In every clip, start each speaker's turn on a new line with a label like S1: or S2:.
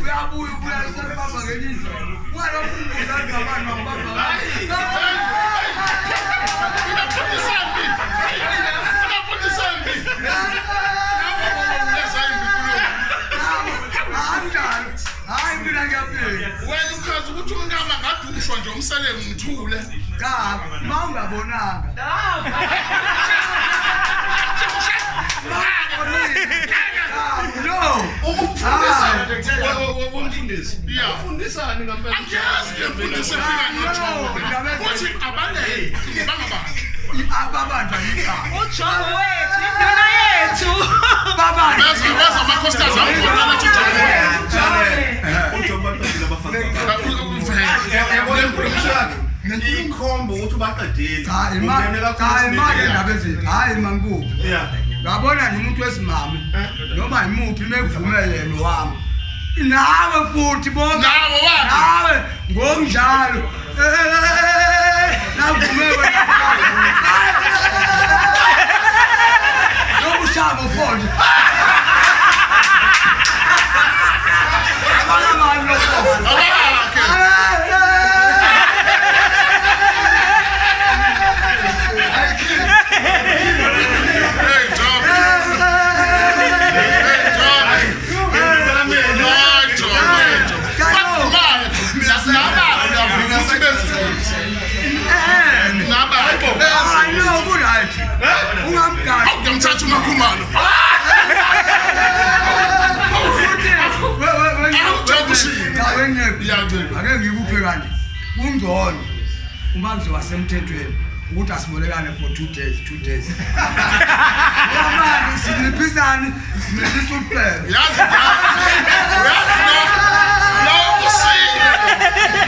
S1: Uyabuya ubuya usebamba ngenye indlela. Ungalokhu umbuza ngabani wangibamba. Anjalo. Hayi mina ngiyaphila.
S2: Wena uchaza ukuthi umntama ngadushwa nje umsele ngithule.
S1: Cha, mawungabonanga. No.
S3: Umfundisi.
S2: Yeah.
S3: Ufundisani ngempela?
S2: Angiyazi le mfundiso efika noJobe. Uthi abaleke bangabani.
S1: Ababanjwa yicala.
S4: uJobe wethu induna yethu.
S1: Babanjwa.
S2: Beza beza amakhosikazi amvotela athi uJobe.
S3: uJobe baqedile abafazi bakhe.
S2: Yabona
S3: Lenkulumo yakhe ikhomba ukuthi ubaqedile.
S1: Cha, ima
S3: Ungene kakhulu
S1: cha imali
S3: esimeni.
S1: endaba ezinhle. Hayi mangikuphi.
S3: Yeah.
S1: Ngabona nje umuntu wesimame noma imuphi mekuvumelene wami. Nawe futhi bonke.
S2: Nawe wakhe.
S1: Nawe ngokunjalo. Navume wena. Lokushaya ngofoni. Abana mali lokho.
S2: Abakhe. Hey Jobe. Hey Jobe. Hayi Jobe. Bakhuluma nabakhe uyavuma ukuthi bezizwe. Nabakhe.
S1: Hayi no ku-right. Ungamgadi.
S2: Awu ngiyamthatha uMakhumalo.
S1: Futhi
S2: Awu Jobe ushilo.
S1: Cha wenceku.
S2: Yeah,
S1: Ake ngikuphe kanje. Kungcono uma kuzoba semthethweni ukuthi asibolekane for 2 days, 2 days. Manje sinciphisani, sinciphisa ubucebo.
S2: Yazi yazi lo usile.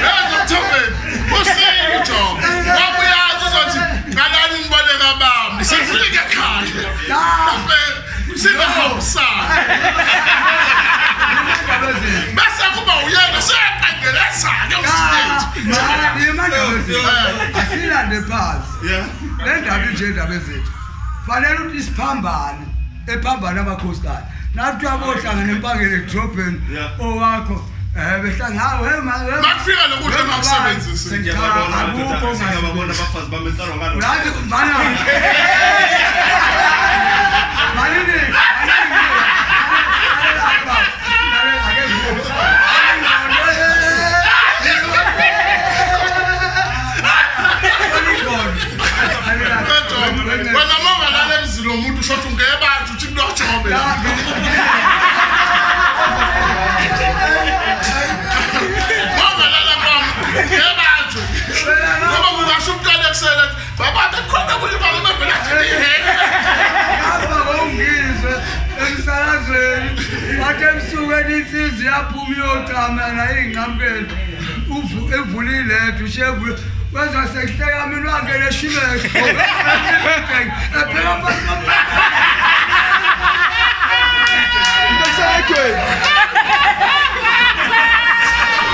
S2: Yazi Mthombeni, usile Jobe. Ngoba uyazi uzothi qalani niboleka bami. Sifike ekhaya. Mhlawumbe singahambisani.
S1: Indaba ezinhle.
S2: Bese kuba uyena seyaqangeleza-ke umsebenzi.
S1: Asilande phansi.
S3: Yeah.
S1: Le ndaba inje indaba ezethu. Fanele ukuthi isiphambane, ephambane abakhosikazi. Nathi uyabohlangana empangeni edrobheni
S3: Yeah.
S1: owakho behlangana hawu hey ma hey ma.
S2: Makufika lokudla engakusebenzisi.
S3: Sengiyababona
S1: Akukho
S3: amadoda, sengiyababona abafazi bami eqalwa ngalo.
S1: Uyazi mana. Malini?
S2: Jobe, wena uma ungalala emzini womuntu usho ukuthi ungebantu uthi kunoJobe. Uma ungalala kwami ngebantu. Ngoba kungasho umntwana ekuseni athi, baba bekhona kunye baba bevela athi ihele.
S1: Hamba ngongizwe emsakazweni wathi ebusuku insizwa iyaphuma iyochamela iy'nqamukeni evule ilethu ushiye evule wezwa sekuhleka mina wangena eshimeke ebheka phansi.